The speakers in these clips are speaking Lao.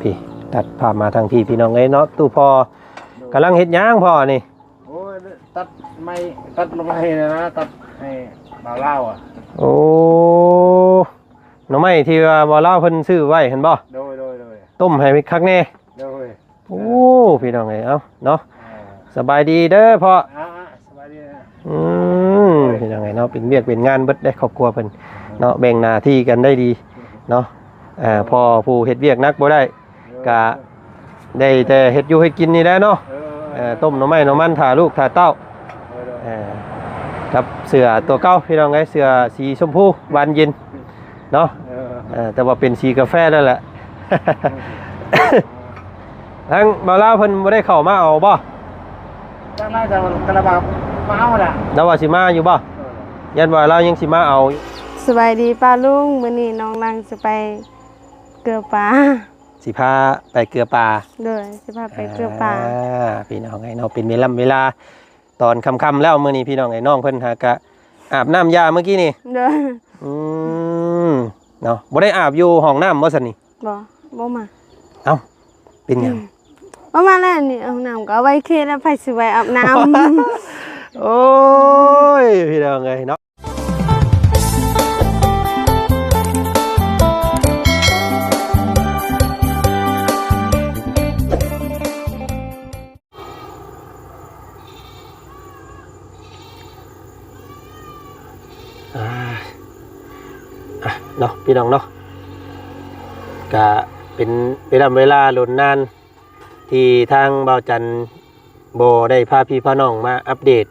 ພີ່ ຕັດພາບມາທາງພີ່ ພີ່ນ້ອງເອີຍເນາະ. ຕູ້ພໍ່ກຳລັງເຮັດຫຍັງພໍ່ນີ້? ໂອ້ຍ ຕັດໄມ້ ຕັດໜໍ່ໄມ້ນະ ຕັດໃຫ້ບ່າວລາວອະ. ໂອ້ ໜໍ່ໄມ້ທີ່ວ່າບ່າວລາວເພິ່ນຊື້ໄວ້ຫັ້ນບໍ່? ໂດຍ ໂດຍ ໂດຍ. ຕົ້ມໃຫ້ຄັກແນ່. ໂດຍ. ໂອ້ ພີ່ນ້ອງເອີຍ ເອົາເນາະ. ເອີ ສະບາຍດີເດີພໍ່. ອ່າ ສະບາຍດີນະ. ອືມ ໂດຍ ພີ່ນ້ອງເອີຍເນາະ ເປັນວຽກເປັນງານເບິດເດ້ ຄອບຄົວເພິ່ນເນາະ ແບ່ງໜ້າທີ່ກັນໄດ້ດີເນາະ. ເອີ ເອີ ພໍ່ຜູ້ເຮັດວຽກໜັກບໍ່ໄດ້ ເອີ ກະໄດ້ແຕ່ເຮັດຢູ່ເຮັດກິນນີ້ແຫຼະເນາະ. ເອີ ເອີ ຕົ້ມໜໍ່ໄມ້ໜໍ່ມັນຖ້າລູກຖ້າເຕົ້າ. ເອີ ເອີ ກັບເສື້ອຕົວເກົ່າ ພີ່ນ້ອງເອີຍ ເສື້ອສີຊົມພູບານເຢັນເນາະ. ເອີ ເອີ ແຕ່ວ່າເປັນສີກາແຟນັ້ນແຫຼະ. ທາງບ່າວລາວເພິ່ນບໍ່ໄດ້ເຂົ້າມາເອົາບໍ່? ຈັກລະ ກະລະບາມາເອົາລະ. ລາວວ່າຊິມາຢູ່ບໍ່? ເອີ ຢ້ານວ່າລາວຍັງຊິມາເອົາ. ສະບາຍດີປ້າລຸງ ມື້ນີ້ນ້ອງນັ່ງຊິໄປເກືອປາ. ຊິພາໄປເກືອປາ. ໂດຍ ຊິພາໄປເກືອປາ. ອ່າ ພີ່ນ້ອງເອີຍເນາະ ເປັນເວລາ ເວລາຕອນຄ່ຳໆແລ້ວ ມື້ນີ້ ພີ່ນ້ອງເອີຍ ນ້ອງເພິ່ນຫາກະອາບນ້ຳຢາເມື່ອກີ້ນີ້. ໂດຍ. ອືມ ເນາະ ບໍ່ໄດ້ອາບຢູ່ຫ້ອງນ້ຳບໍ່ຊັ້ນນີ້? ບໍ່ ບໍ່ມາ. ເອົ້າ ເປັນຫຍັງ? ອືມ ບໍ່ມາແລ້ວນີ້ ຫ້ອງນ້ຳກໍເອົາໄວ້ເຂດແລ້ວ ໃຜຊິໄວ້ອາບນ້ຳ? ໂອ້ຍ ພີ່ນ້ອງເອີຍເນາະ. ອ່າ ອ່ະ ເນາະ ພີ່ນ້ອງເນາະ ກະເປັນເວລາ ເວລາດົນນານ ທີ່ທາງບ່າວຈັນບໍ່ໄດ້ພາພີ່ພານ້ອງມາອັບເດດ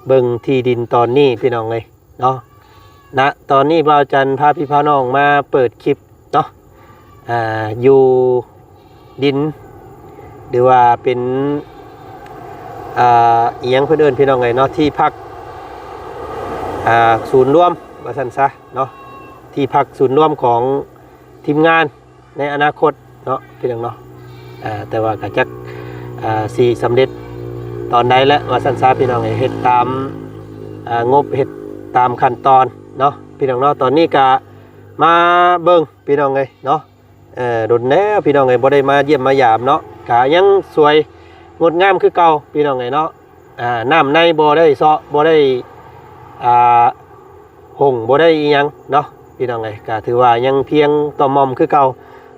ເບິ່ງທີ່ດິນຕອນນີ້ ພີ່ນ້ອງເອີຍເນາະ. ນະ ຕອນນີ້ບ່າວຈັນພາພີ່ພານ້ອງມາເປີດຄລິບເນາະ ອ່າ ຢູ່ດິນ ຫຼືວ່າເປັນ ອ່າ ອີ່ຫຍັງເພິ່ນເອີ້ນ ພີ່ນ້ອງເອີຍເນາະ ທີ່ພັກ ອ່າ ສູນລວມວ່າຊັ້ນຊະເນາະ ທີ່ພັກສູນລວມຂອງທີມງານ ໃນອະນາຄົດເນາະ ພີ່ນ້ອງເນາະ. ອ່າ ແຕ່ວ່າກໍຈັກ ອ່າ ຊິສຳເລັດຕອນໃດແຫຼະ ວ່າຊັ້ນຊະ ພີ່ນ້ອງເອີຍ ເຮັດຕາມ ອ່າ ງົບ ເຮັດຕາມຂັ້ນຕອນເນາະ ພີ່ນ້ອງເນາະ. ຕອນນີ້ກໍມາເບິ່ງ ພີ່ນ້ອງເອີຍເນາະ ເອີ ດົນແລ້ວ ພີ່ນ້ອງເອີຍ ບໍ່ໄດ້ມາຢ້ຽມມາຢາມເນາະ ກໍຍັງສວຍງົດງາມຄືເກົ່າ ພີ່ນ້ອງເອີຍເນາະ. ອ່າ ນ້ຳໃນບໍ່ໄດ້ເຊາະ ບໍ່ໄດ້ ອ່າ ຫົງ ບໍ່ໄດ້ອີ່ຫຍັງເນາະ ພີ່ນ້ອງເອີຍ ກະຖືວ່າຍັງພຽງຕ່ອມໝ່ອມຄືເກົ່າ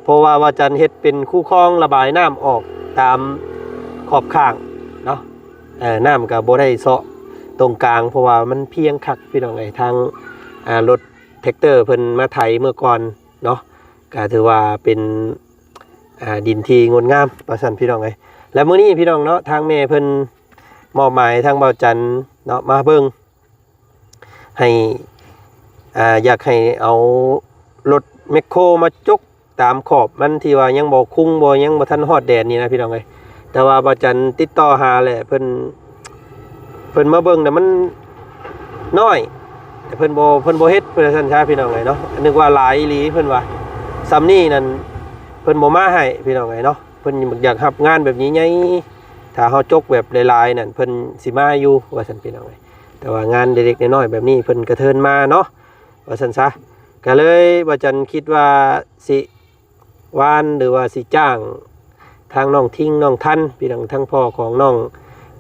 ເພາະວ່າວ່າຈັນເຮັດເປັນຄູຄອງລະບາຍນ້ຳອອກຕາມຂອບຂ້າງເນາະ. ເອີ ນ້ຳກະບໍ່ໄດ້ເຊາະຕົງກາງ ເພາະວ່າມັນພຽງຄັກ ພີ່ນ້ອງເອີຍ. ທາງ ອ່າ ລົດແທັກເຕີເພິ່ນມາໄຖເມື່ອກ່ອນເນາະ ກະຖືວ່າເປັນ ອ່າ ດິນທີ່ງົດງາມວ່າຊັ້ນ ພີ່ນ້ອງເອີຍ. ແລະ ມື້ນີ້ ພີ່ນ້ອງເນາະ ທາງແມ່ເພິ່ນມອບໝາຍທາງບ່າວຈັນເນາະ ມາເບິ່ງ ໃຫ້ ອ່າ ຢາກໃຫ້ເອົາລົດແມັກໂຄມາຈົກຕາມຂອບມັນ ທີ່ວ່າຍັງບໍ່ຄຸງ ບໍ່ ຍັງບໍ່ທັນຮອດແດນນີ້ນະ ພີ່ນ້ອງເອີຍ. ແຕ່ວ່າບ່າວຈັນຕິດຕໍ່ຫາແຫຼະ ເພິ່ນ ເພິ່ນມາເບິ່ງແລ້ວມັນນ້ອຍ ແຕ່ເພິ່ນບໍ່ ເພິ່ນບໍ່ເຮັດ ເພິ່ນວ່າຊັ້ນຊະ ພີ່ນ້ອງເອີຍເນາະ. ນຶກວ່າຫຼາຍອີ່ຫຼີ ເພິ່ນວ່າສ່ຳນີ້ນັ້ນ ເພິ່ນບໍ່ມາໃຫ້ ພີ່ນ້ອງເອີຍເນາະ. ເພິ່ນຢາກຮັບງານແບບໃຫຍ່ໆ ຖ້າເຮົາຈົກແບບຫຼາຍໆນັ້ນ ເພິ່ນຊິມາຢູ່ວ່າຊັ້ນ ພີ່ນ້ອງເອີຍ. ແຕ່ວ່າງານເລັກໆນ້ອຍໆແບບນີ້ ເພິ່ນກະເທີນມາເນາະ ວ່າຊັ້ນຊະ. ກະເລີຍບ່າວຈັນຄິດວ່າຊິວານ ຫຼືວ່າຊິຈ້າງທາງນ້ອງທິງ ນ້ອງທັນ ພີ່ນ້ອງ ທາງພໍ່ຂອງນ້ອງ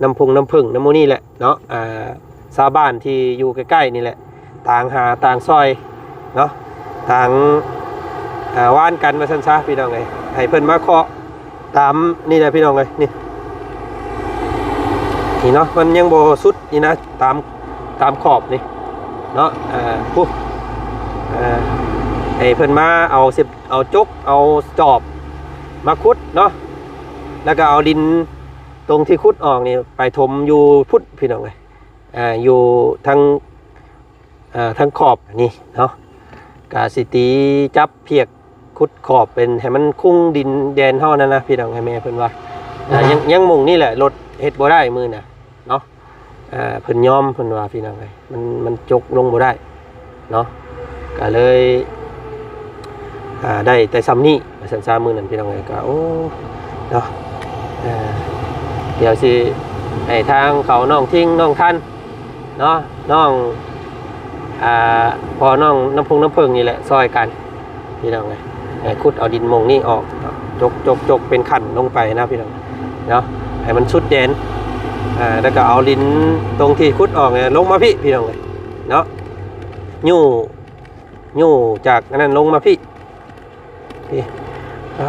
ນ້ຳພົງນ້ຳເຜິ້ງ ນຳໝູ່ນີ້ແຫຼະເນາະ ອ່າ ຊາວບ້ານທີ່ຢູ່ໃກ້ໆນີ້ແຫຼະ ຕ່າງຫາຕ່າງຊ່ອຍເນາະ ຕ່າງ ອ່າ ວານກັນວ່າຊັ້ນຊະ ພີ່ນ້ອງເອີຍ. ໃຫ້ເພິ່ນມາເຄາະຕາມນີ້ແຫຼະ ພີ່ນ້ອງເອີຍ ນີ້ ນີ້ເນາະ ມັນຍັງບໍ່ສຸດນີ້ນະ ຕາມ ຕາມຂອບນີ້ເນາະ. ອ່າ ຜູ້ ອ່າ ໃຫ້ເພິ່ນມາເອົາ ເອົາຈົກ ເອົາຈອບມາຂຸດເນາະ ແລ້ວກໍເອົາດິນຕົງທີ່ຂຸດອອກນີ້ໄປຖົມຢູ່ພຸ້ນ ພີ່ນ້ອງເອີຍ ອ່າ ຢູ່ທາງ ອ່າ ທາງຂອບນີ້ເນາະ. ກະຊິຕີຈັບພຽກຂຸດຂອບເປັນໃຫ້ມັນຄຸງດິນແດນເຮົານັ້ນນະ ພີ່ນ້ອງເອີຍ. ແມ່ເພິ່ນວ່າ ອ່າ ຍັງ ຍັງໝ່ອງນີ້ແຫຼະ ລົດເຮັດບໍ່ໄດ້ມື້ນະເນາະ. ອ່າ ເພິ່ນຍອມ ເພິ່ນວ່າ ພີ່ນ້ອງເອີຍ ມັນ ມັນຈົກລົງບໍ່ໄດ້ເນາະ ກະເລີຍ ອ່າ ໄດ້ແຕ່ສ່ຳນີ້ວ່າຊັ້ນຊະ ມື້ນັ້ນ ພີ່ນ້ອງເອີຍ. ກະ ໂອ້ ເນາະ ເອີ ດຽວຊິໃຫ້ທາງເຂົາ ນ້ອງທິງ ນ້ອງທັນເນາະ ນ້ອງ ອ່າ ພໍ່ນ້ອງນ້ຳພົງນ້ຳເຜິ້ງນີ້ແຫຼະ ຊ່ອຍກັນ ພີ່ນ້ອງເອີຍ ໃຫ້ຂຸດເອົາດິນໝ່ອງນີ້ອອກເນາະ. ຈົກໆໆ ເປັນຂັ້ນລົງໄປນະພີ່ນ້ອງເນາະ ໃຫ້ມັນສຸດແດນ. ອ່າ ແລ້ວກໍເອົາດິນຕົງທີ່ຂຸດອອກນີ້ລົງມາພີ້ພີ່ນ້ອງເອີຍເນາະ ຍູ້ ຍູ້ຈາກອັນນັ້ນລົງມາພີ້ ພີ້ ອ່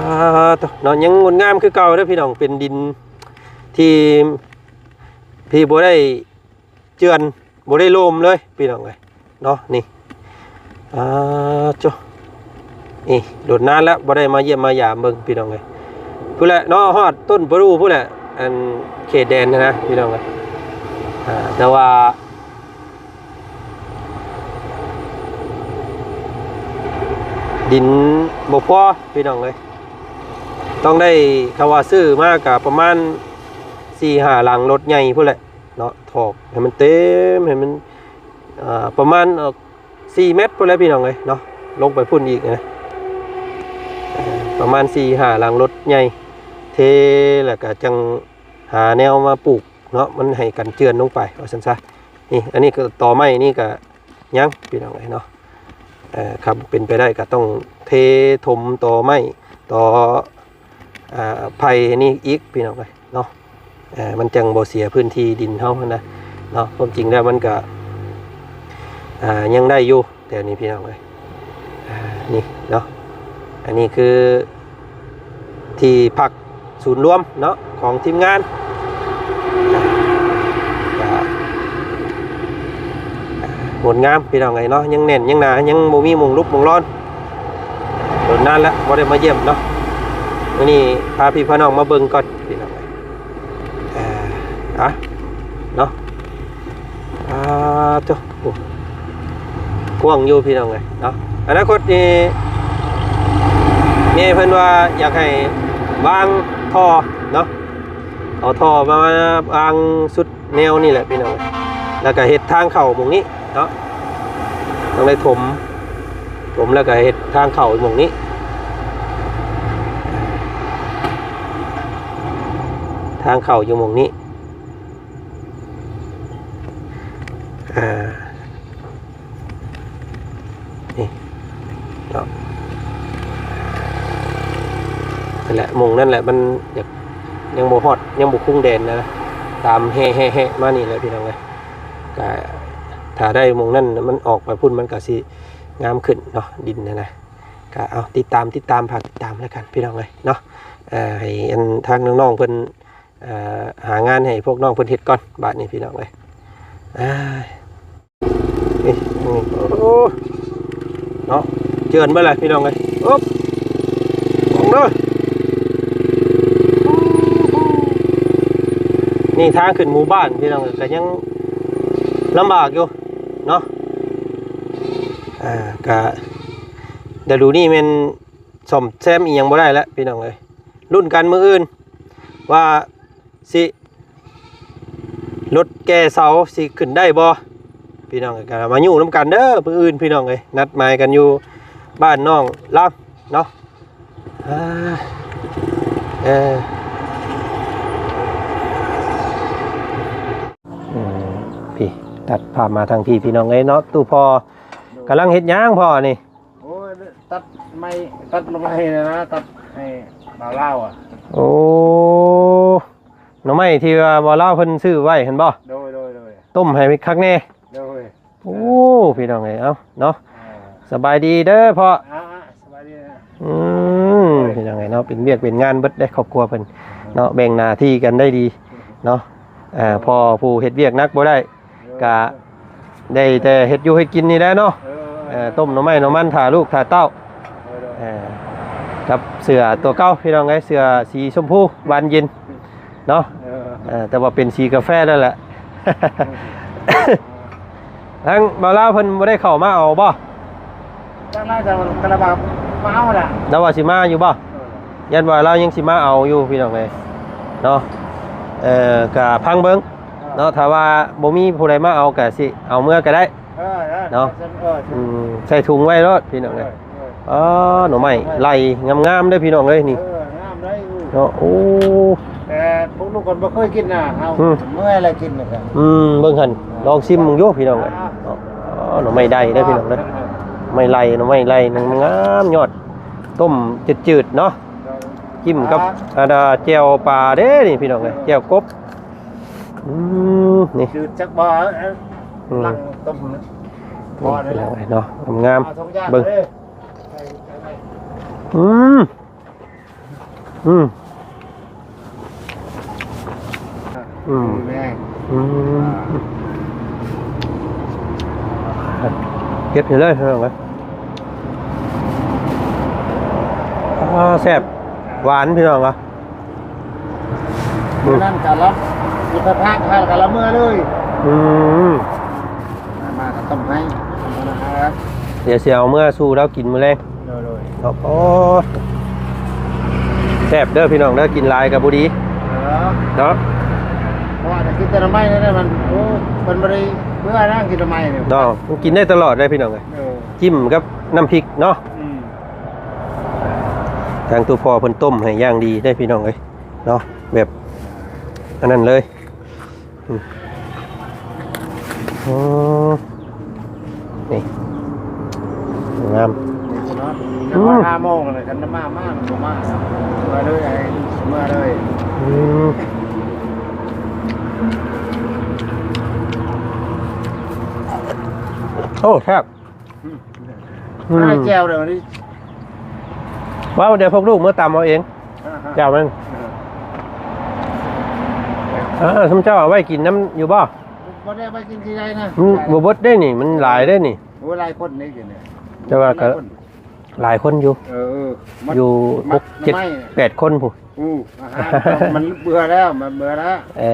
າ ໂຕ ເນາະ ຍັງງົດງາມຄືເກົ່າເດີພີ່ນ້ອງ ເປັນດິນທີ່ ທີ່ບໍ່ໄດ້ເຈື່ອນ ບໍ່ໄດ້ໂລມເລີຍພີ່ນ້ອງເອີຍເນາະ. ນີ້ ອ່າ ໂຈະ ນີ້ ດົນນານແລ້ວບໍ່ໄດ້ມາຢ້ຽມມາຢາມເບິ່ງພີ່ນ້ອງເອີຍ. ພຸ້ນແຫຼະເນາະ ຮອດຕົ້ນປະດູ່ພຸ້ນແຫຼະ ອັນເຂດແດນນະພີ່ນ້ອງເອີຍ. ອ່າ ແຕ່ວ່າ ດິນບໍ່ພໍພີ່ນ້ອງເອີຍ ຕ້ອງໄດ້ ຄຳວ່າຊື້ມາກະປະມານສີ່ຫ້າຫຼັງລົດໃຫຍ່ພຸ້ນແຫຼະເນາະ ຖອກໃຫ້ມັນເຕັມ ໃຫ້ມັນ ອ່າ ປະມານ ເອີ ສີ່ແມັດພຸ້ນແຫຼະພີ່ນ້ອງເອີຍເນາະ ລົງໄປພຸ້ນອີກນະ ເອີ ປະມານສີ່ຫ້າຫຼັງລົດໃຫຍ່ ເທ ແລ້ວກະຈັ່ງຫາແນວມາປູກເນາະ ມັນໃຫ້ກັນເຈື່ອນລົງໄປວ່າຊັ້ນຊະ. ນີ້ ອັນນີ້ກໍຕໍໄມ້ນີ້ກໍຍັງພີ່ນ້ອງເອີຍເນາະ ເອີ ຄັນເປັນໄປໄດ້ກໍຕ້ອງເທຖົມຕໍໄມ້ ຕໍ ອ່າ ໄຜ່ນີ້ອີກພີ່ນ້ອງເອີຍເນາະ ເອີ ມັນຈັ່ງບໍ່ເສຍພື້ນທີ່ດິນເຮົາຫັ້ນນະເນາະ. ຄວາມຈິງແລ້ວມັນກະ ອ່າ ຍັງໄດ້ຢູ່ແຖວນີ້ພີ່ນ້ອງເອີຍ. ອ່າ ນີ້ເນາະ ອັນນີ້ຄືທີ່ພັກສູນລວມເນາະ ຂອງທີມງານ ອ່າ ກະງົດງາມພີ່ນ້ອງເອີຍເນາະ ຍັງແໜ້ນຍັງໜາ ຍັງບໍ່ມີໝ່ອງຫຼຸບໝ່ອງລອນ. ດົນນານແລ້ວບໍ່ໄດ້ມາຢ້ຽມເນາະ ມື້ນີ້ພາພີ່ພານ້ອງມາເບິ່ງກ່ອນພີ່ນ້ອງເອີຍ. ອ່າ ອ່ະ ເນາະ ອ່າ ໂຕ ກວ້າງຢູ່ພີ່ນ້ອງເອີຍເນາະ. ອະນາຄົດນີ້ແມ່ເພິ່ນວ່າຢາກໃຫ້ວາງທໍ່ເນາະ ເອົາທໍ່ມາວາງສຸດ ແນວນີ້ແຫຼະພີ່ນ້ອງ ແລ້ວກໍເຮັດທາງເຂົ້າໝ່ອງນີ້ເນາະ ຕ້ອງໄດ້ຖົມ ຖົມແລ້ວກໍເຮັດທາງເຂົ້າໝ່ອງນີ້ ທາງເຂົ້າຢູ່ໝ່ອງນີ້ ອ່າ ນີ້ເນາະ ນັ້ນແຫຼະ ໝ່ອງນັ້ນແຫຼະ ມັນຢາກ ຍັງບໍ່ຮອດ ຍັງບໍ່ຄຸງແດນນະ ຕາມແຮ່ໆໆມານີ້ແຫຼະພີ່ນ້ອງເອີຍ. ກະຖ້າໄດ້ໝ່ອງນັ້ນ ມັນອອກໄປພຸ້ນ ມັນກະຊິງາມຂຶ້ນເນາະ ດິນຫັ້ນນະ. ກະເອົາ ຕິດຕາມ ຕິດຕາມ ຝາກຕິດຕາມແລ້ວກັນພີ່ນ້ອງເອີຍເນາະ. ເອີ ໃຫ້ອັນທາງນ້ອງໆເພິ່ນ ເອີ ຫາງານໃຫ້ພວກນ້ອງເພິ່ນເຮັດກ່ອນ ບາດນີ້ພີ່ນ້ອງເອີຍ. ອ່າ ນີ້ ນີ້ ໂອ້ ເນາະ ເຈື່ອນເບິດແຫຼະພີ່ນ້ອງເອີຍ. ໂອບ ເບິ່ງເດີ ນີ້ທາງຂຶ້ນໝູ່ບ້ານພີ່ນ້ອງເອີຍ ກໍຍັງລຳບາກຢູ່ເນາະ. ອ່າ ກະ ດຽວນີ້ແມ່ນ ສ້ອມແຊມອີ່ຫຍັງບໍ່ໄດ້ແລ້ວພີ່ນ້ອງເອີຍ. ລຸ້ນກັນມື້ອື່ນວ່າຊິ ລົດແກ່ເສົາຊິຂຶ້ນໄດ້ບໍ່ ພີ່ນ້ອງເອີຍ. ກໍມາຢູ່ນຳກັນເດີມື້ອື່ນພີ່ນ້ອງເອີຍ. ນັດໝາຍກັນຢູ່ບ້ານນ້ອງລຳເນາະ. ອ່າ ເອີ ອືມ ພີ້ ຕັດພາບມາທາງພີ້ ພີ່ນ້ອງເອີຍເນາະ. ຕູ້ພໍ່ກຳລັງເຮັດຫຍັງພໍ່ນີ້? ໂອ້ຍ ຕັດໄມ້ ຕັດໜໍ່ໄມ້ນະ ຕັດໃຫ້ບ່າວລາວອະ. ໂອ້ ໜໍ່ໄມ້ທີ່ວ່າບ່າວລາວເພິ່ນຊື້ໄວ້ຫັ້ນບໍ່? ໂດຍ ໂດຍ ໂດຍ. ຕົ້ມໃຫ້ຄັກແນ່. ໂດຍ. ໂອ້ ພີ່ນ້ອງເອີຍ ເອົາເນາະ. ເອີ ສະບາຍດີເດີພໍ່. ອ່າ ສະບາຍດີນະ. ອືມ ໂດຍ ພີ່ນ້ອງເອີຍເນາະ ເປັນວຽກເປັນງານເບິດເດ້ ຄອບຄົວເພິ່ນເນາະ ແບ່ງໜ້າທີ່ກັນໄດ້ດີເນາະ. ເອີ ພໍ່ຜູ້ເຮັດວຽກໜັກບໍ່ໄດ້ ກະໄດ້ແຕ່ເຮັດຢູ່ເຮັດກິນນີ້ແຫຼະເນາະ. ເອີ ເອີ ຕົ້ມໜໍ່ໄມ້ໜໍ່ມັນຖ້າລູກຖ້າເຕົ້າ. ເອີ ກັບເສື້ອຕົວເກົ່າພີ່ນ້ອງເອີຍ ເສື້ອສີຊົມພູບານເຢັນເນາະ. ເອີ ເອີ ແຕ່ວ່າເປັນສີກາແຟແລ້ວແຫຼະ. ທາງບ່າວລາວເພິ່ນບໍ່ໄດ້ເຂົ້າມາເອົາບໍ່? ຈັກນາຈະກະລະບາມາເອົາລະ ລາວວ່າຊິມາຢູ່ບໍ່? ເອີ ຢ້ານວ່າລາວຍັງຊິມາເອົາຢູ່ພີ່ນ້ອງເອີຍເນາະ. ເອີ ກະຟັງເບິ່ງ ເອີ ເນາະ ຖ້າວ່າບໍ່ມີຜູ້ໃດມາເອົາກະຊິເອົາເມືອກະໄດ້ ເອີ ເນາະ. ເອີ ອືມ ໃສ່ຖົງໄວ້ໂລດພີ່ນ້ອງເອີຍ. ເອີ ເອີ ອໍ ໜໍ່ໄມ້ໄລ່ງາມໆເດີພີ່ນ້ອງເອີຍນີ້. ເອີ ງາມໄດ໋. ເນາະ ໂອ້ ແຕ່ພວກລູກກໍບໍ່ເຄີຍກິນນະ ເຮົາ ອືມ ເມື່ອຍແລ້ວກິນນະ. ອືມ ເບິ່ງຫັ້ນ ລອງຊິມເບິ່ງຢູ່ພີ່ນ້ອງເອີຍ. ອ່າ ເນາະ ອໍ ໜໍ່ໄມ້ໄລ່ເດີພີ່ນ້ອງເດີ. ເອີ ໄມ້ໄລ່ ໜໍ່ໄມ້ໄລ່ງາມໆ ຍອດ ຕົ້ມຈືດໆເນາະ. ເອີ ຈິ້ມກັບ ອ່າ ອັນນ່າ ແຈ່ວປາເດ້ນີ້ພີ່ນ້ອງເອີຍ ແຈ່ວກົບ. ອືມ ນີ້ ຈືດຈັກບໍ່ ອືມ ຫຼັງຕົ້ມ ພໍແລ້ວ ພີ່ນ້ອງເອີຍເນາະ ງາມໆ ເບິ່ງ ອືມ ອືມ ອືມ ແມ່ນ ອືມ ເຮັດໃຫ້ເລີຍພີ່ນ້ອງເອີຍ. ອ່າ ແຊບຫວານພີ່ນ້ອງເອີຍ. ມື້ນັ້ນກະລະ ຢູ່ພະພັກຫັ້ນກະລະເມືອເລີຍ. ອືມ ມາກະຕົ້ມໃຫ້ ດຽວຊິເອົາເມືອສູ່ລາວກິນມື້ແລງ. ໂດຍໆ ໂອ້ ແຊບເດີພີ່ນ້ອງເດີ ກິນຫຼາຍກະບໍ່ດີ ເອີ ເນາະ ເພາະວ່າກິນແຕ່ໜໍ່ໄມ້ນັ້ນມັນ ໂອ້ ເພິ່ນບໍ່ໄດ້ເບື່ອນະ ກິນໜໍ່ໄມ້ນີ້ເນາະ ມັນກິນໄດ້ຕະຫຼອດເດ້ພີ່ນ້ອງເອີຍ. ເອີ ຈິ້ມກັບນ້ຳພິກເນາະ. ອືມ ທາງໂຕພໍ່ເພິ່ນຕົ້ມໃຫ້ຢ່າງດີເດ້ພີ່ນ້ອງເອີຍເນາະ ແບບອັນນັ້ນເລີຍ. ອືມ ໂອ້ ນີ້ ງາມ ນີ້ເນາະ ອືມ ຮາໂມງແລ້ວ ຄັນມາ ມາ ມັນບໍ່ມາ ມາເລີຍ ເມືອເລີຍ. ອືມ ໂອ້ ແຊບ. ອືມ ອືມ ແຈ່ວເດີນີ້ ວ່າດຽວພວກລູກເມືອຕຳເອົາເອງ ອ່າຮະ ແຈ່ວມັນ ເອີ ເອີ ຊຸມເຈົ້າເອົາໄວ້ກິນນຳຢູ່ບໍ່? ບໍ່ໄດ້ໄວ້ກິນທີ່ໃດນະ ມັນບໍ່ເບິດເດ້ນີ້ ມັນຫຼາຍເດ້ນີ້. ໂອ້ ຫຼາຍຄົນເດ້ກິນນີ້ ແຕ່ວ່າກະຫຼາຍຄົນຢູ່ ເອີ ເອີ ຢູ່ຫົກເຈັດແປດຄົນພຸ້ນ. ອື ອາຫານມັນເບື່ອແລ້ວ ມັນເບື່ອແລ້ວ. ເອີ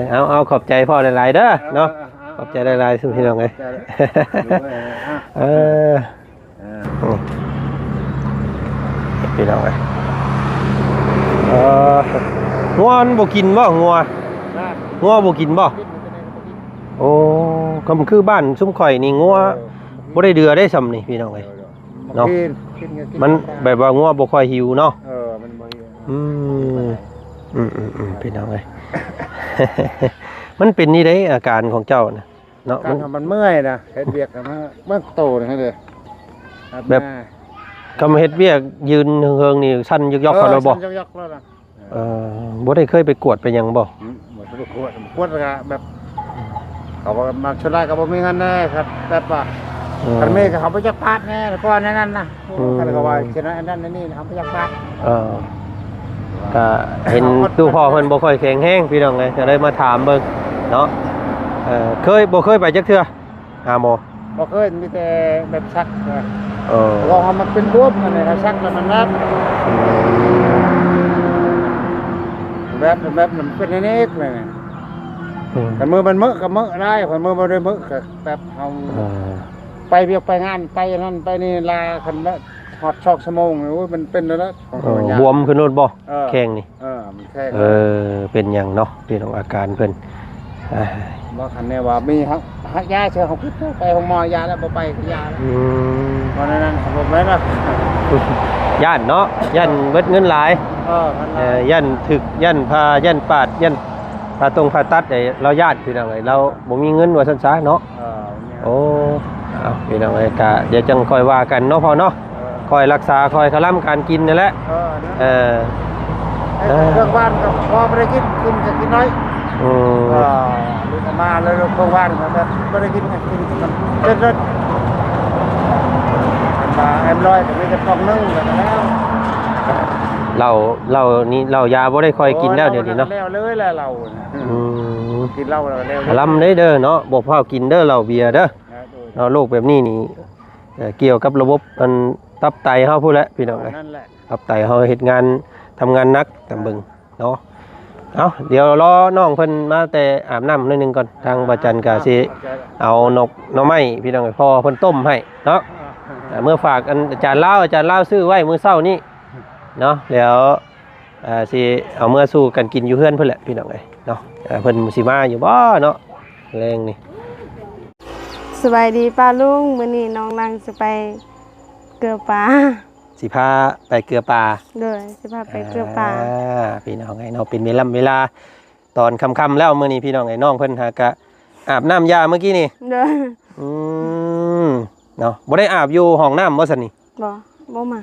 ເອົາ ເອົາ ຂອບໃຈພໍ່ຫຼາຍໆເດີເນາະ. ເອີ ຂອບໃຈຫຼາຍໆຊຸມພີ່ນ້ອງເອີຍ. ເອີ ເອີ ພີ່ນ້ອງເອີຍ ເອີ ງົວມັນບໍ່ກິນບໍ່? ງົວ ງົວບໍ່ກິນບໍ່? ໂອ້ ກໍຄືບ້ານຊຸມຂ້ອຍນີ້ ງົວ ເອີ ບໍ່ໄດ້ເດືອໄດ້ຊ່ຳນີ້ ພີ່ນ້ອງເອີຍ. ເນາະ ມັນແບບວ່າງົວບໍ່ຄ່ອຍຫິວເນາະ. ເອີ ມັນບໍ່ຫິວ ອືມ ອືມໆໆ ພີ່ນ້ອງເອີຍ ມັນເປັນນີ້ເດ້ອາການຂອງເຈົ້ານະເນາະ. ມັນ ມັນເມື່ອຍນະ ເຮັດວຽກນະ ເບິ່ງໂຕນີ້ເດ້ ແບບ ຄັນເຮັດວຽກຢືນເຫິງໆນີ້ ສັ່ນຢອກໆ ເອີ ເຂົາໂລດບໍ່? ສັ່ນຢອກໆ ໂລດນະ. ເອີ ບໍ່ໄດ້ເຄີຍໄປກວດໄປຫຍັງບໍ່? ອືມ ບໍ່ໄດ້ໄປກວດ ກວດກະແບບ ເຂົາວ່າມາສ່ວນຫຼາຍກະບໍ່ມີເງິນແດ່ ຄັນແບບວ່າ ເອີ ຄັນມີກະເຮົາບໍ່ຈັກປາດແດ່ ກວ່າແນວນັ້ນນະ. ອືມ ຄັນເຂົາວ່າເຊັ່ນນັ້ນອັນນັ້ນອັນນີ້ເຮົາບໍ່ຈັກປາດ. ເອີ ກະເຫັນຕູ້ພໍ່ເພິ່ນບໍ່ຄ່ອຍແຂງແຮງ ພີ່ນ້ອງເອີຍ ກະໄດ້ມາຖາມເບິ່ງເນາະ. ເອີ ເຄີຍ ບໍ່ເຄີຍໄປຈັກເທື່ອ? ຫາໝໍ? ບໍ່ເຄີຍ ມີແຕ່ແບບສັກ. ເອີ ເພາະວ່າມັນເປັນບວມ ອັນນີ້ສັກແລ້ວມັນແນບ ແບບ ແບບມັນເປັນແນວນີ້ເລີຍ. ອືມ ຄັນມືມັນເມີກະເມີກໄດ້ ຄັນມືບໍ່ໄດ້ເມີກະແບບເຮົາ ເອີ ໄປວຽກໄປງານ ໄປອັນນັ້ນໄປນີ້ລາ ຄັນວ່າຮອດສອງຊົ່ວໂມງ ໂອ້ຍ ມັນເປັນແລ້ວ ເອີ ບວມຂຶ້ນໂລດບໍ່? ເອີ ແຂ້ງນີ້ ເອີ ມັນແຂງ ເອີ ເປັນຫຍັງເນາະ ພີ່ນ້ອງ ອາການເພິ່ນ ອ່າ ບໍ່ ຄັນແນວວ່າມີເຮົາ ເຮົາຢາເທື່ອເຮົາຄິດໄປໂຮງໝໍຢາແລ້ວ ບໍ່ໄປກະຢາແລ້ວ. ອືມ ເພາະນັ້ນ ບໍ່ແມ່ນວ່າ ຢ້ານເນາະ ຢ້ານເບິດເງິນຫຼາຍ. ເອີ ເອີ ຢ້ານຖືກ ຢ້ານຜ່າ ຢ້ານປາດ ຢ້ານຜ່າຕົງຜ່າຕັດ ເອີ ລາວຢ້ານ ພີ່ນ້ອງເອີຍ ລາວບໍ່ມີເງິນວ່າຊັ້ນຊະເນາະ. ເອີ ໂອ້ ເອົາ ພີ່ນ້ອງເອີຍ ກະດຽວຈັ່ງຄ່ອຍວ່າກັນເນາະພໍ່ເນາະ. ເອີ ຄ່ອຍລັກສາ ຄ່ອຍຄະລຳການກິນນັ້ນແຫຼະ. ເອີ ເອີ ເອີ ເຄື່ອງຫວານກໍພໍບໍ່ໄດ້ກິນ ກິນກໍກິນໜ້ອຍ. ອືມ ເອີ ລູກມາແລ້ວເຄື່ອງຫວານກໍແບບບໍ່ໄດ້ກິນ ກິນມັນເປັນເລີຍ. ອັນວ່າເອັມຮ້ອຍກໍມີແຕ່ປ່ອງໜຶ່ງແລ້ວກໍແລ້ວ. ເຫຼົ້າ ເຫຼົ້ານີ້ ເຫຼົ້າຢາບໍ່ໄດ້ຄ່ອຍກິນແລ້ວ ໂອ້ຍ ດຽວນີ້ເນາະ ເຫຼົ້າແລ້ວເລີຍແຫຼະເຫຼົ້າ. ອືມ ກິນເຫຼົ້າແລ້ວແລ້ວ ລຳເດ້ເດີເນາະ ບໍ່ຟ້າວກິນເດີເຫຼົ້າເບຍເດີ. ເອີ ໂດຍ ເນາະ ໂລກແບບນີ້ນີ້ ເອີ ກ່ຽວກັບລະບົບອັນຕັບໄຕເຮົາພຸ້ນແຫຼະ ພີ່ນ້ອງເອີຍ. ນັ້ນແຫຼະ ຕັບໄຕເຮົາເຮັດງານ ທຳງານໜັກ ຕາມເບິ່ງເນາະ. ເອົາ ດຽວລໍນ້ອງເພິ່ນມາແຕ່ອາບນ້ຳໜ້ອຍໜຶ່ງກ່ອນ ທາງບ່າວຈັນກະຊິເອົາໜົກໜໍ່ໄມ້ ພີ່ນ້ອງເອີຍ ພໍ່ເພິ່ນຕົ້ມໃຫ້ເນາະ. ເອີ ເອົາເມືອຝາກອັນອາຈານລາວ ອາຈານລາວຊື້ໄວ້ມື້ເຊົ້ານີ້ເນາະ ແລ້ວ ເອີ ຊິເອົາເມືອສູ່ກັນກິນຢູ່ເຮືອນເພິ່ນແຫຼະ ພີ່ນ້ອງເອີຍເນາະ. ເອີ ເພິ່ນຊິມາຢູ່ບໍ່ເນາະ ແລງນີ້. ສະບາຍດີປ້າລຸງ ມື້ນີ້ນ້ອງນັງຊິໄປເກືອປາ. ຊິພາໄປເກືອປາ? ໂດຍ ຊິພາໄປເກືອປາ. ອ່າ ພີ່ນ້ອງເອີຍເນາະ ເປັນເວລາ ເວລາຕອນຄ່ຳໆແລ້ວ ມື້ນີ້ພີ່ນ້ອງເອີຍ ນ້ອງເພິ່ນຫາກະອາບນ້ຳຢາເມື່ອກີ້ນີ້. ໂດຍ ອືມ ເນາະ ບໍ່ໄດ້ອາບຢູ່ຫ້ອງນ້ຳບໍ່ຊັ້ນນີ້? ບໍ່ ບໍ່ມາ.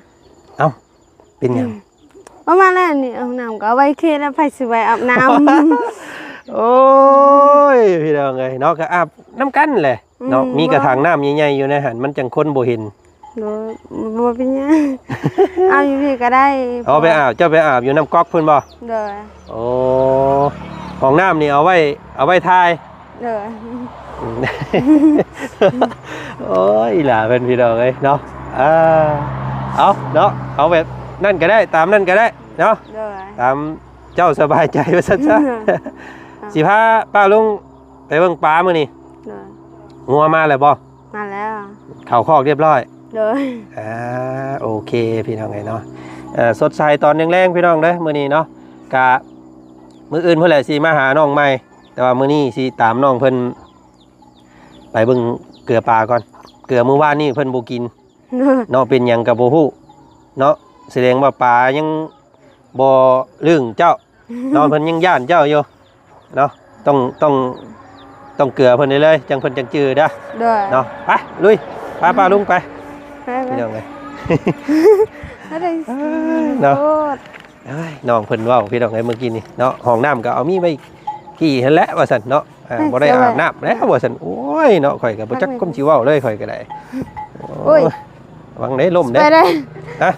ເອົ້າ ເປັນຫຍັງ? ອືມ ປະມານນັ້ນນີ້ ຫ້ອງນ້ຳກໍເອົາໄວ້ເຂດແລ້ວ ໃຜຊິໄວ້ອາບນ້ຳ. ໂອ້ຍ ພີ່ນ້ອງເອີຍເນາະ ກໍອາບນຳກັນແຫຼະເນາະ. ອືມ ມີກະຖັງນ້ຳໃຫຍ່ໆຢູ່ໃນຫັ້ນ ມັນຈັ່ງຄົນບໍ່ເຫັນ. ໂດຍ ບໍ່ເປັນຫຍັງ ອາບຢູ່ພີ້ກໍໄດ້. ເອົາໄປອາບ ເຈົ້າໄປອາບຢູ່ນ້ຳກັອກພຸ້ນບໍ່? ໂດຍ. ໂອ້ ຫ້ອງນ້ຳນີ້ເອົາໄວ້ ເອົາໄວ້ຖ່າຍ. ໂດຍ. ໂອ້ຍ ອີ່ຫຼ້າເພິ່ນ ພີ່ນ້ອງເອີຍເນາະ. ອ່າ ເອົາເນາະ ເອົາແບບນັ້ນກໍໄດ້ ຕາມນັ້ນກໍໄດ້ເນາະ. ໂດຍ. ຕາມເຈົ້າສະບາຍໃຈວ່າຊັ້ນຊະ. ໂດຍ. ຊິພາປ້າລຸງໄປເບິ່ງປາມື້ນີ້. ໂດຍ. ງົວມາແລ້ວບໍ່? ມາແລ້ວ. ເຂົ້າຄອກຮຽບຮ້ອຍ. ໂດຍ. ອ່າ ໂອເຄ ພີ່ນ້ອງເອີຍເນາະ. ເອີ ສົດໃສຕອນແລງໆ ພີ່ນ້ອງເດີ ມື້ນີ້ເນາະ. ກະມື້ອື່ນພຸ້ນແຫຼະຊິມາຫານ້ອງໃໝ່ ແຕ່ວ່າມື້ນີ້ຊິຕາມນ້ອງເພິ່ນໄປເບິ່ງເກືອປາກ່ອນ. ເກືອມື້ວານນີ້ເພິ່ນບໍ່ກິນເນາະ ເປັນຫຍັງກໍບໍ່ຮູ້ເນາະ. ສະແດງວ່າປາຍັງບໍ່ລຶ້ງເຈົ້າເນາະ ເພິ່ນຍັງຢ້ານເຈົ້າຢູ່ເນາະ. ຕ້ອງ ຕ້ອງ ຕ້ອງເກືອເພິ່ນເລີຍ ຈັ່ງເພິ່ນຈັ່ງຈື່ເດີ. ໂດຍ. ເນາະ ໄປລຸຍ ໄປປ້າລຸງໄປ ໄປໆ ພີ່ນ້ອງເອີຍ ເນາະ. ໂອ້ຍ ນ້ອງເພິ່ນເວົ້າ ພີ່ນ້ອງເອີຍ ມື້ກີ້ນີ້ເນາະ ຫ້ອງນ້ຳກໍເອົາມີໄວ້ກີ່ຫັ້ນແຫຼະວ່າຊັ້ນເນາະ. ອ່າ ບໍ່ໄດ້ອາບນ້ຳແລ້ວວ່າຊັ້ນ. ໂອ້ຍເນາະ ຂ້ອຍກໍບໍ່ຈັກຄວາມຊິເວົ້າເລີຍ ຂ້ອຍກໍໄດ້. ໂອ້ຍ ໂອ້ຍ ລະວັງເດ້ ລົ້ມເດ້. ໄປເດ້. ຮະ?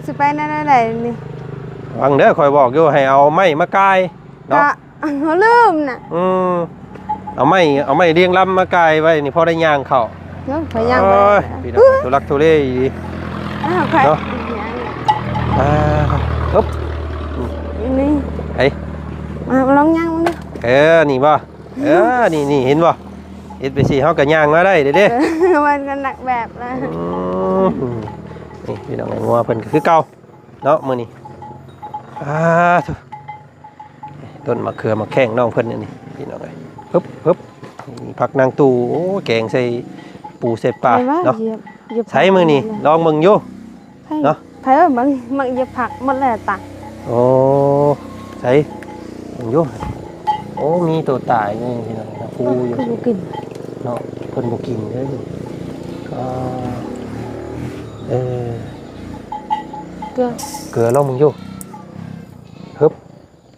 ຊິໄປແນວໃດນີ້? ລະວັງເດີ ຂ້ອຍບອກຢູ່ໃຫ້ເອົາໄມ້ມາກ່າຍເນາະ. ກະ ເຮົາລືມນະ. ອືມ ເອົາໄມ້ ເອົາໄມ້ລຽງລຳມາກ່າຍໄວ້ນີ້ ພໍໄດ້ຍ່າງເຂົ້າ. ໂອ້ຍ ຂ້ອຍຍ່າງບໍ່ໄດ້. ໂອ້ຍ ພີ່ນ້ອງ ທຸລັກທຸເລອີ່ຫຼີ. ອ້າວ ຂ້ອຍ ເນາະ. ອ່າ ອຶບ ນີ້ ໄປ ມາລອງຍ່າງເບິ່ງເດີ. ເອີ ນີ້ບໍ່? ເອີ ນີ້ ນີ້ ເຫັນບໍ່? ເຮັດໄປຊີ້ ເຮົາກໍຍ່າງມາໄດ້ເດ້. ເອີ ມັນກໍໜັກແບບລະ. ອືມ ນີ້ ພີ່ນ້ອງ ງົວເພິ່ນກໍຄືເກົ່າເນາະມື້ນີ້. ອ່າ ໂທ້ ຕົ້ນມະເຂືອມະແຂ້ງນ້ອງເພິ່ນນີ້ ພີ່ນ້ອງເອີຍ. ຮຶບ ຮຶບ ນີ້ຜັກນາງຕູ້ ໂອ້ ແກງໃສ່ປູໃສ່ປາເນາະ. ໃສ່ມື້ນີ້ລອງເບິ່ງຢູ່ ໃຜ ເນາະ ໃຜວ່າມັກ ມັກຢຽບຜັກໝົດແລ້ວຕາ. ໂອ້ ໃສ່ເບິ່ງຢູ່. ໂອ້ ມີໂຕຕາຍຢູ່ ພີ່ນ້ອງ ຜູ້ຢູ່ ຄືບໍ່ກິນເນາະ. ເພິ່ນບໍ່ກິນເດ້. ອ່າ ເອີ ເກືອ ເກືອລອງເບິ່ງຢູ່. ຮຶບ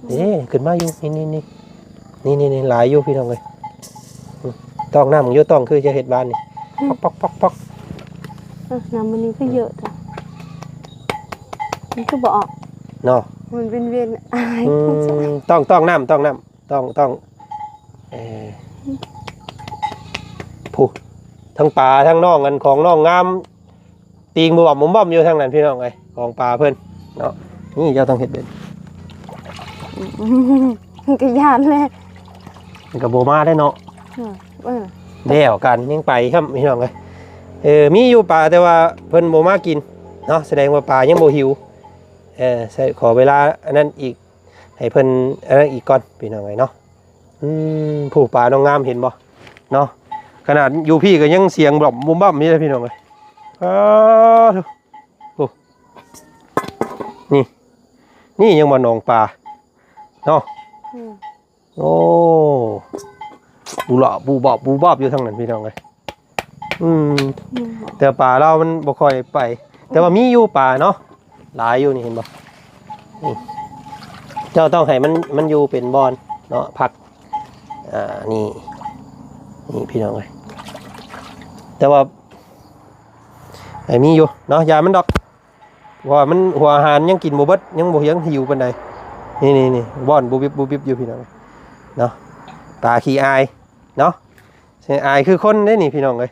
ເດ້ ຂຶ້ນມາຢູ່ ນີ້ໆໆ ນີ້ໆໆ ຫຼາຍຢູ່ ພີ່ນ້ອງເອີຍ. ອືມ ຕ້ອງນ້ຳຢູ່ ຕ້ອງຄືຈະເຮັດບານນີ້. ອືມ ປອກໆໆໆ. ເອີ ນ້ຳມື້ນີ້ຄືເຍອະແທ້ ມັນຄືບໍ່ອອກເນາະ. ມັນເວນໆ ອາຍ. ອືມ ຕ້ອງ ຕ້ອງນ້ຳ ຕ້ອງນ້ຳ ຕ້ອງ ຕ້ອງ ເອີ ຜູ້ ທັງປາ ທັງນ້ອງ ອັນຂອງນ້ອງງາມ ຕີງບວມໆຢູ່ທາງນັ້ນ ພີ່ນ້ອງເອີຍ ຂອງປາເພິ່ນເນາະ. ນີ້ເຈົ້າຕ້ອງເຮັດເປັນ ມັນກໍຢ້ານແຫຼະ ມັນກໍບໍ່ມາໄດ້ເນາະ. ເອີ ເອີ ແລ້ວກັນຍັງໄປຊ້ຳ ພີ່ນ້ອງເອີຍ. ເອີ ມີຢູ່ປາ ແຕ່ວ່າເພິ່ນບໍ່ມາກິນເນາະ ສະແດງວ່າປາຍັງບໍ່ຫິວ. ເອີ ໃຊ້ ຂໍເວລາອັນນັ້ນອີກ ໃຫ້ເພິ່ນອັນນັ້ນອີກກ່ອນ ພີ່ນ້ອງເອີຍເນາະ. ອືມ ຜູ້ປານ້ອງງາມເຫັນບໍ່ເນາະ. ຂະໜາດຢູ່ພີ້ກໍຍັງສຽງບອມບຸມບັ້ມຢູ່ເດ້ ພີ່ນ້ອງເອີຍ. ອ້າ ໂອ້ ນີ້ ນີ້ຍັງວ່າໜອງປາເນາະ. ອືມ ໂອ້ ບູຫຼະບູບອບ ບູບອບຢູ່ທາງນັ້ນ ພີ່ນ້ອງເອີຍ. ອືມ ອືມ ແຕ່ປາລາວມັນບໍ່ຄ່ອຍໄປ ແຕ່ວ່າມີຢູ່ປາເນາະ ຫຼາຍຢູ່ນີ້ ເຫັນບໍ່? ນີ້ ເຈົ້າຕ້ອງໃຫ້ມັນ ມັນຢູ່ເປັນບ່ອນເນາະ ພັກ. ອ່າ ນີ້ ນີ້ ພີ່ນ້ອງເອີຍ ແຕ່ວ່າໃຫ້ມີຢູ່ເນາະ ຢ່າມັນດອກ ເພາະວ່າມັນ ຫົວອາຫານຍັງກິນບໍ່ເບິດ ຍັງບໍ່ ຍັງຫິວປານໃດ. ນີ້ໆໆ ບ່ອນບຸບບິບບຸບບິບຢູ່ ພີ່ນ້ອງເນາະ. ປາຂີ້ອາຍເນາະ ອາຍຄືຄົນເດ້ນີ້ ພີ່ນ້ອງເອີຍ.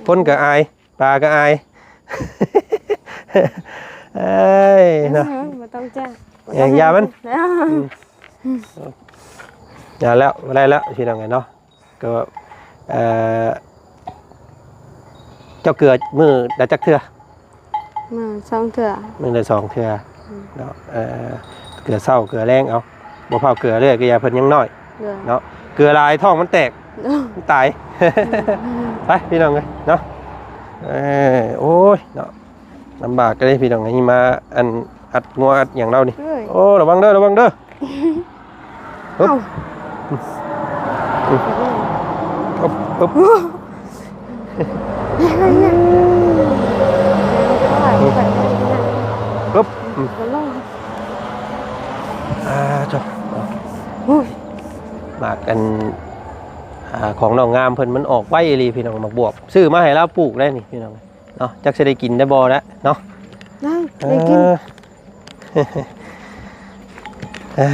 ຄົນກໍອາຍ ປາກໍອາຍ. ເອີຍເນາະ ບໍ່ຕ້ອງຈ້າງ ເອີຍ ຢ່າມັນ ອືມ ຢ່າແລ້ວ ບໍ່ໄດ້ແລ້ວ ພີ່ນ້ອງເອີຍເນາະ. ກໍ ເອີ ເຈົ້າເກືອມື້ລະຈັກເທື່ອ? ມື້ລະສອງເທື່ອ ມື້ລະສອງເທື່ອ ອືມ ເນາະ. ເອີ ເກືອເຊົ້າເກືອແລງ ເອົາ ບໍ່ຟ້າວເກືອເລີຍ ກໍຢ່າ ເພິ່ນຍັງນ້ອຍ ໂດຍ ເນາະ. ເກືອຫຼາຍທ້ອງມັນແຕກ ໂດຍ ມັນຕາຍ. ອືມ ໄປ ພີ່ນ້ອງເອີຍເນາະ. ເອີ ໂອ້ຍເນາະ ລຳບາກເດ້ ພີ່ນ້ອງເອີຍ ມາອັນອັດງົວອັດຫຍັງລາວນີ້. ໂອ້ ລະວັງເດີ ລະວັງເດີ. ເອົ້າ ອຶບ ອຶບ ອຶບ ອຶບ ອຶບ ອຶບ. ອ່າ ໂທ້ ໂອ້ຍ ໝາກອັນ ອ່າ ຂອງນ້ອງງາມເພິ່ນມັນອອກໄວອີ່ຫຼີພີ່ນ້ອງ ໝາກບວບ ຊື້ມາໃຫ້ລາວປູກໄດ້ນີ້ພີ່ນ້ອງເນາະ ຈັກຊິໄດ້ກິນໄດ້ບໍ່ແຫຼະເນາະ ໄດ້ ໄດ້ກິນ ເອີ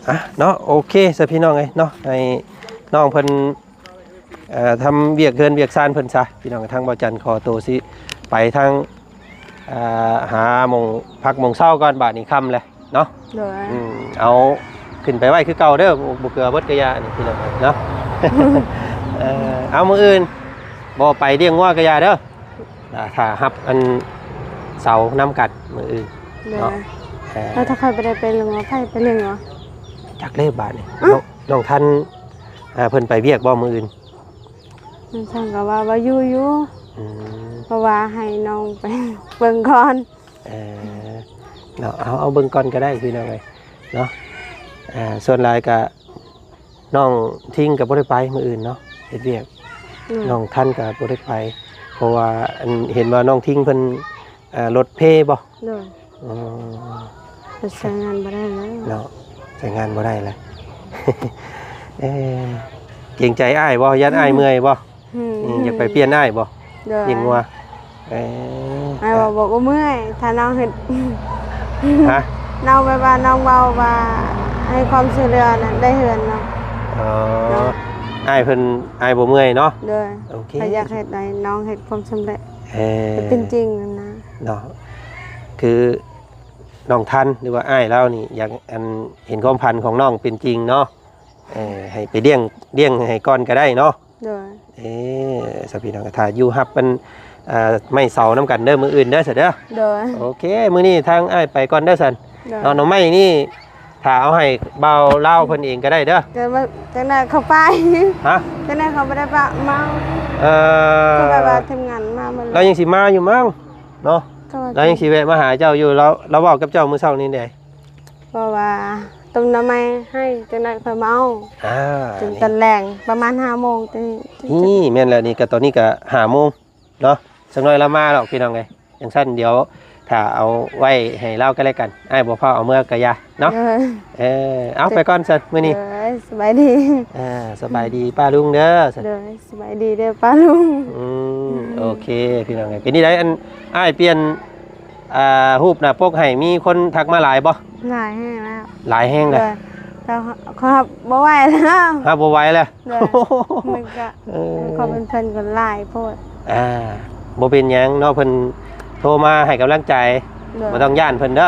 ອ່າ ເນາະ ໂອເຄຊະພີ່ນ້ອງເອີຍເນາະ ໃຫ້ນ້ອງເພິ່ນ ເອີ ທຳວຽກເຮືອນວຽກຊານເພິ່ນຊະພີ່ນ້ອງ ທາງບ່າວຈັນຂໍໂຕຊິໄປທາງ ເອີ ຫາໝ່ອງພັກໝ່ອງເຊົາກ່ອນ ບາດນີ້ຄ່ຳແລ້ວເນາະ ໂດຍ ອືມ ເອົາຂຶ້ນໄປໄວ້ຄືເກົ່າເດີ ບໍ່ເກືອເບິດກະຢ່ານີ້ພີ່ນ້ອງເນາະ ເອີ ເອົາມື້ອື່ນບໍ່ໄປລ້ຽງງົວກະຢ່າເດີ ອ່າ ຖ້າຮັບອັນເສົານຳກັນມື້ອື່ນ ໂດຍ ເນາະ ເອີ ແລ້ວຖ້າຂ້ອຍບໍ່ໄດ້ໄປລ້ຽງງົວ ໃຜໄປລ້ຽງງົວ ຈັກເລີບາດນີ້ ເອົ້າ ນ້ອງ ນ້ອງທັນ ອ່າ ເພິ່ນໄປວຽກບໍ່ມື້ອື່ນ ນ້ອງທັນກໍວ່າ ວ່າຢູ່ຢູ່ ອືມ ເພາະວ່າໃຫ້ນ້ອງໄປເບິ່ງກ່ອນ ເອີ ເນາະ ເອົາ ເອົາເບິ່ງກ່ອນກໍໄດ້ພີ່ນ້ອງເອີຍເນາະ ອ່າ ສ່ວນຫຼາຍກໍ ນ້ອງທິງກໍບໍ່ໄດ້ໄປມື້ອື່ນເນາະ ເຮັດວຽກ ອືມ ນ້ອງທັນກໍບໍ່ໄດ້ໄປ ເພາະວ່າອັນ ເຫັນວ່ານ້ອງທິງເພິ່ນ ເອີ ລົດເພບໍ່ ໂດຍ ອໍ ເພິ່ນໃຊ້ງານບໍ່ໄດ້ແລ້ວເນາະ ໃຊ້ງານບໍ່ໄດ້ແລ້ວ ເອີ ເກງໃຈອ້າຍບໍ່ ຢ້ານອ້າຍເມື່ອຍບໍ່ ອືມ ອືມ ຢາກໄປປ່ຽນອ້າຍບໍ່ ໂດຍ ຍິງວ່າ ເອີ ອ້າຍວ່າບໍ່ ບໍ່ເມື່ອຍ ຖ້ານ້ອງເຮັດ ຮະ ນ້ອງແບບວ່ານ້ອງເວົ້າວ່າໃຫ້ຄວາມຊ່ວຍເຫຼືອນັ້ນໄດ້ເຮືອນເນາະ ອໍ ເນາະ ອ້າຍເພິ່ນ ອ້າຍບໍ່ເມື່ອຍເນາະ ໂດຍ ໂອເຄ ຂ້ອຍຢາກເຮັດໃຫ້ນ້ອງເຮັດຄວາມສຳເລັດ ເອີ ໃຫ້ເປັນຈິງຫັ້ນນະ ເນາະ ຄືນ້ອງທັນ ຫຼືວ່າອ້າຍລາວນີ້ ຢາກ ອັນ ເຫັນຄວາມຝັນຂອງນ້ອງເປັນຈິງເນາະ ເອີ ໃຫ້ໄປລ້ຽງ ລ້ຽງໃຫ້ກ່ອນກໍໄດ້ເນາະ ໂດຍ ເອີ ຊະພີ່ນ້ອງ ຖ້າຢູ່ຮັບມັນ ເອີ ໄມ້ເສົານຳກັນເດີ ມື້ອື່ນເດີຊະເດີ ໂດຍ ໂອເຄ ມື້ນີ້ທາງອ້າຍໄປກ່ອນເດີຊັ້ນ ໂດຍ ເນາະ ໜໍ່ໄມ້ນີ້ ຖ້າເອົາໃຫ້ບ່າວລາວເພິ່ນເອງກໍໄດ້ເດີ ກໍວ່າຈັ່ງໃດເຂົາໄປ ຮະ ຈັ່ງໃດເຂົາບໍ່ໄດ້ປະມາ ເອີ ຄືແບບວ່າທີມງານມາໝົດ ລາວຍັງຊິມາຢູ່ມັ້ງເນາະ ລາວຍັງຊິແວະມາຫາເຈົ້າຢູ່ ລາວ ລາວເວົ້າກັບເຈົ້າມື້ເຊົ້ານີ້ໃດ ເພາະວ່າຕົ້ມໜໍ່ໄມ້ໃຫ້ ຈັ່ງໃດຂ້ອຍມາເອົາ ອ່າ ຈົນຕອນແລງປະມານຫ້າໂມງ ນີ້ແມ່ນແລ້ວ ນີ້ກໍຕອນນີ້ກໍຫ້າໂມງເນາະ ສັກໜ້ອຍລາວມາດອກພີ່ນ້ອງເອີຍ ຈັ່ງຊັ້ນດຽວຖ້າເອົາໄວ້ໃຫ້ລາວກໍແລ້ວກັນ ອ້າຍບໍ່ຟ້າວເອົາເມືອກະຢ່າເນາະ ເອີ ເອີ ເອົາໄປກ່ອນຊັ້ນມື້ນີ້ ໂດຍ ສະບາຍດີ ອ່າ ສະບາຍດີປ້າລຸງເດີ ໂດຍ ສະບາຍດີເດີປ້າລຸງ ອືມ ອືມ ໂອເຄພີ່ນ້ອງເອີຍ ເປັນຈັ່ງໃດ ອັນ ອ້າຍປ່ຽນ ອ່າ ຮູບໜ້າປົກໃຫ້ ມີຄົນທັກມາຫຼາຍບໍ່? ຫຼາຍແຮງແລ້ວ ຫຼາຍແຮງແລ້ວ ໂດຍ ແຕ່ເຂົາຮັບບໍ່ໄຫວແລ້ວ ຮັບບໍ່ໄຫວແລ້ວ ໂດຍ ມັນກໍ ເອີ ຄວາມເປັນເພິ່ນກໍຫຼາຍໂພດ ອ່າ ບໍ່ເປັນຫຍັງເນາະ ເພິ່ນໂທມາໃຫ້ກຳລັງໃຈ ໂດຍ ບໍ່ຕ້ອງຢ້ານເພິ່ນເດີ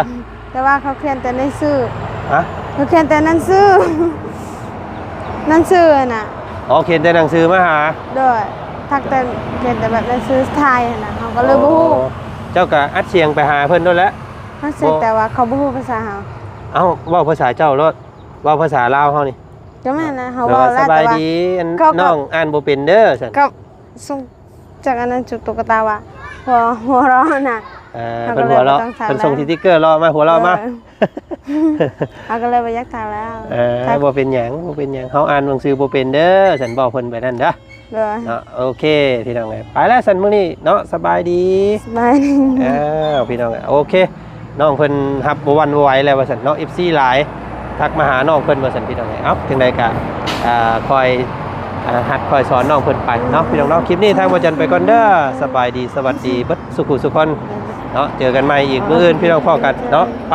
ແຕ່ວ່າເຂົາຂຽນແຕ່ໜັງສື ຮະ? ເຂົາຂຽນແຕ່ໜັງສື ໜັງສືຫັ້ນນະ ອໍ ຂຽນແຕ່ໜັງສືມາຫາ ໂດຍ ທັກແຕ່ ຂຽນແຕ່ແບບໜັງສືໄທຫັ້ນນະ ເຮົາກໍເລີຍບໍ່ຮູ້ ອໍ ເຈົ້າກໍອັດສຽງໄປຫາເພິ່ນໂລດແຫຼະ ອັດສຽງ ບໍ່ ແຕ່ວ່າເຂົາບໍ່ຮູ້ພາສາເຮົາ ເອົ້າ ເວົ້າພາສາເຈົ້າໂລດ ເວົ້າພາສາລາວເຮົານີ້ ກໍແມ່ນນະ ເຮົາເວົ້າແລ້ວ ສະບາຍດີ ແຕ່ວ່າ ອັນ ເຂົາກໍ ນ້ອງອ່ານບໍ່ເປັນເດີ ຊັ້ນ ກໍສົ່ງ ຈັກອັນນັ້ນຈຸດຕຸກກະຕາວ່າ ຫົວ ຫົວເຣາະນະ ເອີ ເຮົາກໍເລີຍບໍ່ຕ້ອງໃສ່ ເພິ່ນຫົວເຣາະ ເພິ່ນສົ່ງສະຕິກເກີເຣາະມາ ຫົວເຣາະມາ ເອີ ເຮົາກໍເລີຍບໍ່ຢາກຖາມແລ້ວ ເອີ ບໍ່ເປັນຫຍັງ ບໍ່ເປັນຫຍັງ ເຮົາອ່ານໜັງສືບໍ່ເປັນເດີ ຊັ້ນບອກເພິ່ນໄປນັ້ນເດີ ໂດຍ ເນາະ ໂອເຄ ພີ່ນ້ອງເອີຍ ໄປແລ້ວຊັ້ນມື້ນີ້ເນາະ ສະບາຍດີ ສະບາຍດີ ເອີ ພີ່ນ້ອງເອີຍ ໂອເຄ ນ້ອງເພິ່ນຮັບບໍ່ຫວັ່ນບໍ່ໄຫວແລ້ວວ່າຊັ້ນເນາະ ເອັຟຊີຫຼາຍ ທັກມາຫານ້ອງເພິ່ນວ່າຊັ້ນ ພີ່ນ້ອງເອີຍ ເອົ້າ ຈັ່ງໃດກະ ອ່າ ຄອຍ ອ່າ ຫັດຄອຍສອນນ້ອງເພິ່ນໄປເນາະ ພີ່ນ້ອງເນາະ ຄລິບນີ້ທາງບ່າວຈັນໄປກ່ອນເດີ ສະບາຍດີ ສະຫວັດດີເບິດສູ່ຜູ້ສູ່ຄົນເນາະ ເຈີກັນໃໝ່ອີກມື້ອື່ນ ພີ່ນ້ອງ ພໍ້ກັນເນາະ ໄປ.